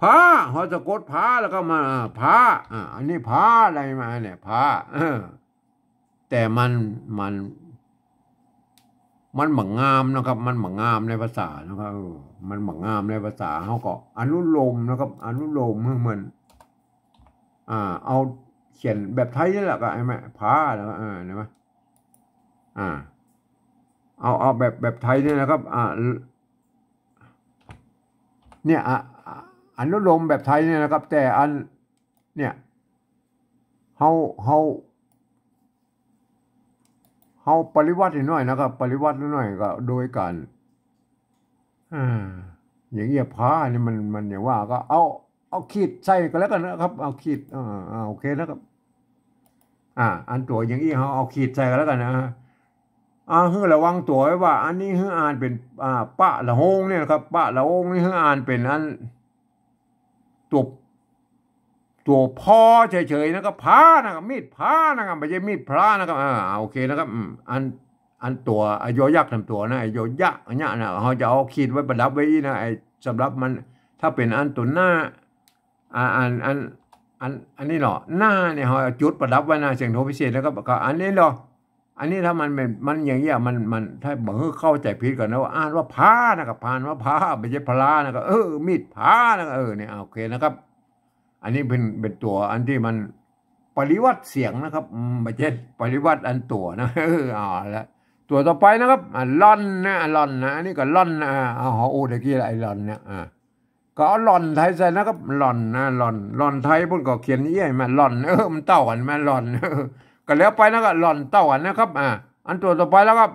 ผ้า หอสะกด ผ้า แล้วก็มา อ่า ผ้า อ่า อันนี้ผ้าอะไรมาเนี่ย ผ้า เออ แต่มัน มัน มันบ่งามนะครับ มันบ่งามในภาษานะครับ เออ มันบ่งามในภาษา เฮาก็อนุโลมนะครับ อนุโลมหื้อมัน อ่า เอาเขียนแบบไทยนี่แหละ ก็หันก่อ ผ้า แล้วก็ เออ หันก่อ อ่า เอา เอาแบบ แบบไทยนี่นะครับ อ่า เนี่ย อ่ะ อ่ะ อนุโลมแบบไทยเนี่ยนะครับ แต่อัน เนี่ย เฮา เฮา เฮาปริวรรตหน่อยนะครับ ปริวรรตหน่อยก็โดยก๋าน อ่า อย่างเอี้ย ผ้านี่มัน มันอย่างว่าก็เอา เอาขีดใส่ก็แล้วกั๋นนะครับ เอาขีด อ่า อ่า โอเคนะครับ อ่า อันตั๋วอย่างอี้เฮาเอาขีดใส่ก็แล้วกั๋นนะ อ่า หื้อระวังตั๋วไว้ว่า อันนี้หื้ออ่านเป๋น อ่า ปะละโฮงเนี่ยนะครับ ปะละโฮงนี่หื้ออ่านเป๋นอัน ตั๋ว ตั๋วพอเฉยๆ นะครับ พานะครับ มีดพานะครับ บ่ใจ้มีดพระนะครับ อ่า โอเคนะครับ อืม อัน อันตั๋ว ไอ้ยอยักษ์สามตั๋วนะ ไอ้ยอยักษ์อันเนี้ยนะ เฮาจะเอาขีดไว้ประดับไว้อี้นะ ไอ้สำหรับมัน ถ้าเป๋นอันตั๋วหน้า อ่า อัน อัน อัน อันนี้เนาะ หน้าเนี่ย เฮาเอาจุดประดับไว้นะ เสียงโทพิเศษนะครับ ก็อันนี้เนาะ อันนี้ถ้ามันเป็น มันอย่างเงี้ย มัน มัน ถ้าบ่หื้อเข้าใจ๋ผิดก่อนนะ ว่าอ่านว่าพานะครับ อ่านว่าพา บ่ใจ้พลานะครับ เออ มีดพานะครับ เออ เนี่ย โอเคนะครับ อันนี้เป๋น เป๋นตั๋วอันตี้มันปริวัติเสียงนะครับ อืม บ่ใจ้ปริวัติอันตั๋วนะ เออ เอาละ ตั๋วต่อไปนะครับ อ่า หล่อนนะ หล่อนนะ อันนี้ก็หล่อนนะ อ่า เอา เฮาอู้ตะกี้ละ ไอ้หล่อนเนี่ย อ่า ก็เอาหล่อนไทยใส่นะครับ หล่อนนะ หล่อน หล่อนไทยเปิ้นก็เขียนเอี้ยมา หล่อน เออ มันเต้ากั๋นมา หล่อน เออ ก็แล้วไปนะ ก็หล่อนเต้ากั๋นนะครับ อ่า อันตั๋วต่อไปแล้วครับ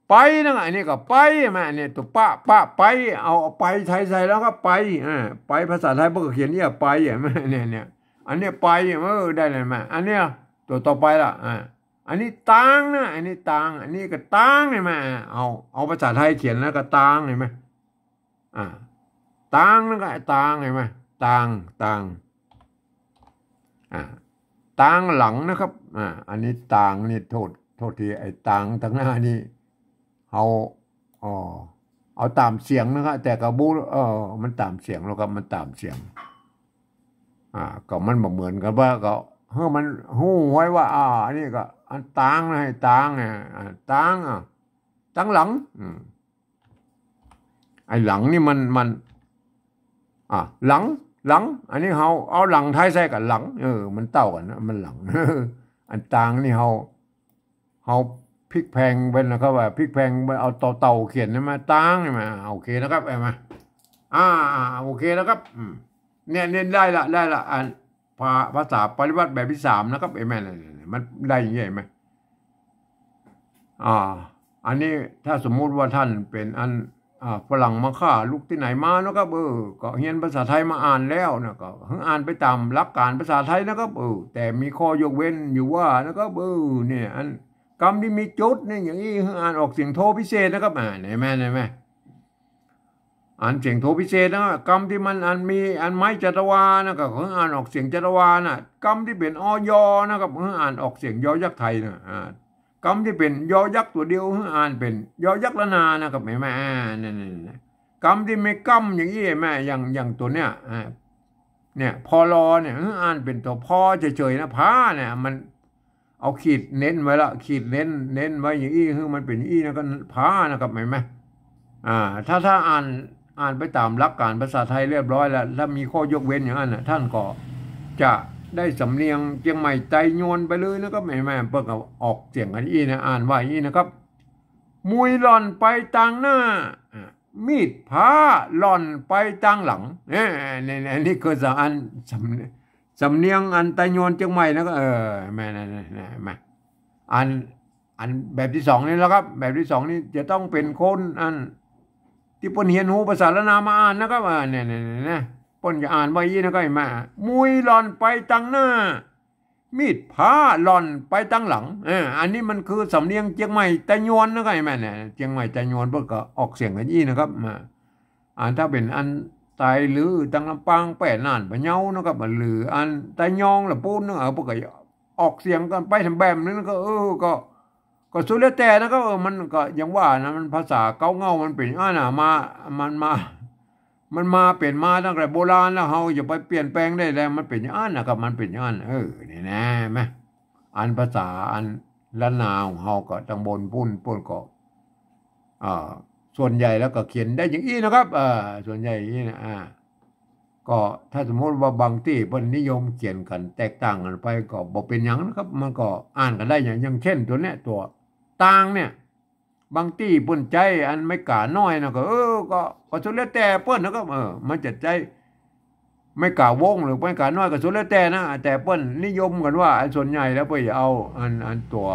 ไปนะ อันนี้ก็ไปมา อันนี้ตั๋วปะ ปะ ไป เอา เอาไปไทยใส่แล้วก็ไป อ่า ไปภาษาไทยเปิ้นก็เขียนเอี้ยไป อ่ะ เนี่ย เนี่ย อันเนี้ยไป เออ ได้เลยมา อันเนี้ย ตั๋วต่อไปละ อ่า อันนี้ตางนะ อันนี้ตาง อันนี้ก็ตาง หันก่อ เอา เอาภาษาไทยเขียนแล้วก็ตาง หันก่อ อ่า ตางนั่นก็ตาง หันก่อ ตาง ตาง อ่า ตางหลังนะครับ อ่า อันนี้ตางนี่ โทษ โทษที ไอ้ตางตังหน้านี่ เฮา อ๋อ เอาต๋ามเสียงนะครับ แต่ก็บ่ เออ มันต๋ามเสียงแล้วครับ มันต๋ามเสียง อ่า ก็มันบ่เหมือนกั๋นว่า ก็หื้อมันฮู้ไว้ว่า อ่า อันนี้ก็ อันตางนะ ไอ้ตางนะ อ่า ตาง อ่า ตางหลัง อืม ไอ้หลังนี่มัน มัน อ่ะ หลัง หลัง อันนี้เฮาเอาหลังไทยใส่กับหลัง เออ มันเต้ากั๋นนะ มันหลัง อันตางนี่เฮา เฮาพลิกแพลงไปนะครับ ว่าพลิกแพลงไป เอาเต่าๆ เขียนหันก่อ ตาง หันก่อ อ่า โอเคนะครับ หันก่อ อ่า อ่า โอเคนะครับ อืม เนี่ย เนี่ย ได้ละ ได้ละ อัน ภา ภาษาปริวัติแบบตี้สามนะครับ หันก่อ เนี่ย เนี่ย เนี่ย มันได้อย่างนี้ หันก่อ อ่า อันนี้ถ้าสมมุติว่าต้านเป๋นอัน อ่า ฝรั่งมาข้าลูกตี้ไหนมานะครับ เออ ก็เฮียนภาษาไทยมาอ่านแล้วนะ ก็หื้ออ่านไปต๋ามหลักก๋านภาษาไทยนะครับ เออ แต่มีข้อยกเว้นอยู่ว่านะครับ เออ เนี่ย อัน กำตี้มีจุดเนี่ย อย่างอี้หื้ออ่านออกเสียงโทพิเศษนะครับ อ่า หันก่อ หันก่อ อันเสียงโทพิเศษนะ กำตี้มันอันมีอันไม้จัตวานะ ก็หื้ออ่านออกเสียงจัตวานะ กำตี้เป๋น อย นะครับ หื้ออ่านออกเสียงยอยักษ์ไทยนะ อ่า กำตี้เป๋นยอยักษ์ตั๋วเดียว หื้ออ่านเป๋นยอยักษ์ล้านนานะครับ หันก่อ อ่า นั่นๆๆ กำตี้มีก้ำอย่างอี้ หันก่อ อย่าง อย่างตั๋วเนี้ย อ่า เนี่ย พอลอเนี่ย หื้ออ่านเป๋นตั๋วพอเฉยๆ นะ พาเนี่ย มัน เอาขีดเน้นไว้ละ ขีดเน้น เน้นไว้อย่างอี้ หื้อมันเป๋นอี้นะ ก็พานะครับ หันก่อ อ่า ถ้า ถ้าอ่าน อ่านไปต๋ามหลักก๋านภาษาไทยเรียบร้อยแล้ว ถ้ามีข้อยกเว้นอย่างนั้นน่ะ ต้านก็จะได้สำเนียงเจียงใหม่ไตยวนไปเลยนะครับ หันก่อ เปิ้นก็ออกเสียงกั๋นอี้นะ อ่านว่าอี้นะครับ มุยหล่อนไปตางหน้า อ่า มีดพาหล่อนไปตางหลัง เอ้ย นี่ นี่ นี่คือสำ อัน สำ สำเนียงอันไตยวนเจียงใหม่นะ ก็ เออ แม่นๆๆๆ มา อัน อันแบบตี้สองนี่แหละครับ แบบตี้สองนี่จะต้องเป๋นคนอันตี้เปิ้นเฮียนฮู้ภาษาล้านนามาอ่านนะครับ อ่า เนี่ยๆๆ เปิ้นจะอ่านว่าอี้นะครับ หันก่อ มุยหล่อนไปตางหน้า มีดพาหล่อนไปตางหลัง เออ อันนี้มันคือสำเนียงเจียงใหม่ไตยวนนะครับ หันก่อ เนี่ย เจียงใหม่ไตยวนเปิ้นก็ออกเสียงกั๋นอี้นะครับ มา อ่า ถ้าเป๋นอันไตหรือตางลำปาง แป้ น่าน พะเยานะครับ หรืออันไตยองละปูนนะ เออ เปิ้นก็ออกเสียงกั๋นไปต๋ามแบบนั้นก็ เออ ก็ ก็สุดแล้วแต่นะครับ เออ มันก็อย่างว่านะ มันภาษาเก๊าเหง้ามันเป๋นอย่างนั้นน่ะ มา มันมา มันมาเป๋นมาตั้งแต่โบราณแล้ว เฮาจะไปเปลี่ยนแปลงได้แล มันเป๋นอย่างนั้นนะครับ มันเป๋นอย่างนั้น เออ นี่นะ แม่ อันภาษาอันล้านนาของเฮาก็ตางบนปู้น เปิ้นก็ อ่า ส่วนใหญ่แล้วก็เขียนได้อย่างอี้นะครับ เอ่อ ส่วนใหญ่อย่างอี้นะ อ่า ก็ถ้าสมมุติว่าบางตี้เปิ้นนิยมเขียนกั๋นแตกต่างกั๋นไปก็บ่เป๋นหยังนะครับ มันก็อ่านกั๋นได้ อย่าง อย่างเช่นตั๋วเนี้ย ตั๋วตางเนี่ย บางตี้เปิ้นใจ๊อันไม้ก๋าน้อยนะ ก็ เออ ก็ ก็สุดแล้วแต่เปิ้นนะครับ เออ มันจะใจ๊ไม้ก๋าวงหรือไม้ก๋าน้อยก็สุดแล้วแต่นะ แต่เปิ้นนิยมกั๋นว่า อันส่วนใหญ่แล้วเปิ้นจะเอาอัน อันตั๋ว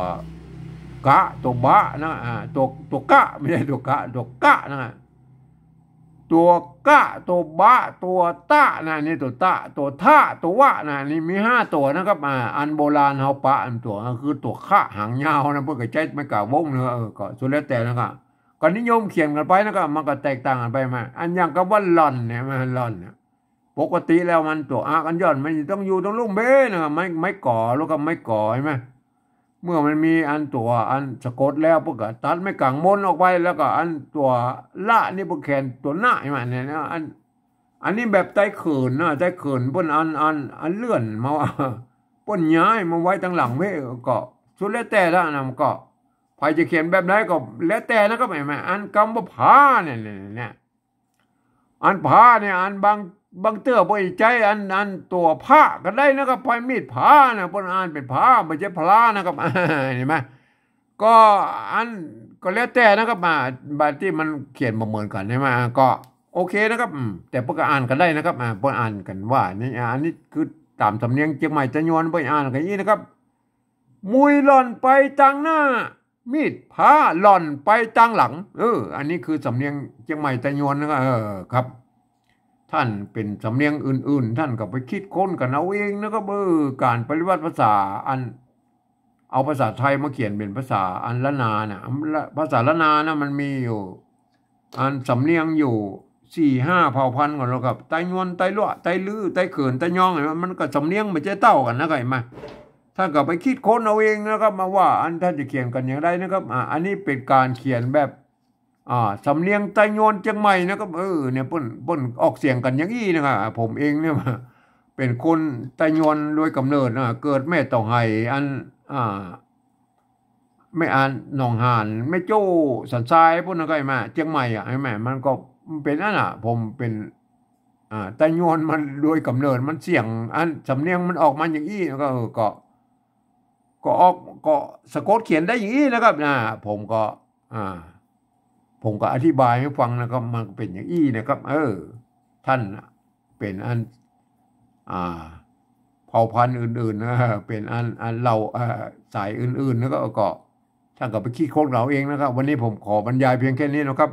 กะ ตั๋วบะนะ อ่า ตั๋ว ตั๋วกะ บ่ใจ้ตั๋วกะ ตั๋วกะนะ ตั๋วกะ ตั๋วบะ ตั๋วตะนะ นี่ตั๋วตะ ตั๋วทะ ตั๋ววะนะ นี่มีห้าตั๋วนะครับ อ่า อันโบราณเฮาปะอันตั๋ว ก็คือตั๋วขะหางยาวนะ เปิ้นก็ใจ๊ไม้กลางวงเนาะ เออ ก็สุดแล้วแต่นะครับ ก็นิยมเขียนกั๋นไปนะครับ มันก็แตกต่างกั๋นไปมา อันอย่างกำว่าหล่อนเนี่ย มาหล่อนเนี่ย ปกติแล้วมันตั๋วอะกั๋นหย่อน มันต้องอยู่ตรงลุ่มเบ้นะครับ ไม้ ไม้ก๋อ แล้วก็ไม้ก๋อ หันก่อ เมื่อมันมีอันตั๋วอันสะกดแล้ว เปิ้นก็ตัดไม้กลางมนออกไป แล้วก็อันตั๋วละนี่เปิ้นเขียนตั๋วนะ หันก่อ เนี่ยนะ อัน อันนี้แบบไตเขินนะ ไตเขินเปิ้นอัน อัน อันเลื่อนมาว่า เปิ้นย้ายมาไว้ตังหลังเว้ย ก็สุดแล้วแต่ละนะ มันก็ใผจะเขียนแบบใดก็แล้วแต่นะครับ หันก่อ อันกำว่าผาเนี่ย เนี่ย เนี่ย อันผาเนี่ย อันบาง บางเตื้อบ่ใจ้อัน อันตั๋วพระก็ได้นะครับ ปลายมีดผานะ เปิ้นอ่านเป๋นผา บ่ใจ้พลานะครับ หันก่อ ก็อัน ก็แล้วแต่นะครับ อ่า บางตี้มันเขียนบ่เหมือนกั๋น หันก่อ ก็โอเคนะครับ อืม แต่เปิ้นก็อ่านกั๋นได้นะครับ อ่า เปิ้นอ่านกั๋นว่านี่ อ่า อันนี้คือต๋ามสำเนียงเจียงใหม่ใต้ยวน เปิ้นอ่านกั๋นอย่างอี้นะครับ มุยหล่อนไปตางหน้า มีดผาหล่อนไปตางหลัง เออ อันนี้คือสำเนียงเจียงใหม่ใต้ยวนนะครับ เออ ครับ ถ้าเป๋นสำเนียงอื่นๆ ต้านก็ไปคิดค้นกั๋นเอาเองนะครับ เออ ก๋านปริวัติภาษาอัน เอาภาษาไทยมาเขียนเป๋นภาษาอันล้านนาน่ะ ภาษาล้านนาน่ะมันมีอยู่ อันสำเนียงอยู่สี่ห้าเผ่าพันธุ์ก่อนแล้วครับ ไตยวน ไตลัวะ ไตลื้อ ไตเขิน ไตยอง หันก่อ มันก็สำเนียงบ่ใจ้เต้ากั๋นนะครับ หันก่อ ต้านก็ไปคิดค้นเอาเองนะครับ มาว่าอันต้านจะเขียนกั๋นอย่างใดนะครับ อ่า อันนี้เป๋นก๋านเขียนแบบ อ่า สำเนียงไตยวนเจียงใหม่นะครับ เออ เนี่ย เปิ้น เปิ้นออกเสียงกั๋นอย่างอี้นะครับ อ่า ผมเองเนี่ย เป๋นคนไตยวนโดยก๋ำเนิดนะ เกิดแม่เต่าไห อัน อ่า แม่ อันหนองหาน แม่โจ้ สันทราย ปู้นนะครับ หันก่อ เจียงใหม่อะ หันก่อ มันก็ มันเป๋นอันน่ะ ผมเป๋น อ่า ไตยวนมาโดยก๋ำเนิด มันเสียง อันสำเนียงมันออกมาอย่างอี้ แล้วก็ เออ ก็ ก็ออก ก็สะกดเขียนได้อย่างอี้นะครับ นะ ผมก็ อ่า ผมก็อธิบายหื้อฟังนะครับ มันก็เป๋นอย่างอี้นะครับ เออ ต้านเป๋นอัน อ่า เผ่าพันธุ์อื่นๆ นะ เป๋นอัน อันเหล่า เอ่อ สายอื่นๆ แล้วก็ ก็ ต้านก็ไปคิดค้นเอาเองนะครับ วันนี้ผมขอบรรยายเพียงแค่นี้นะครับ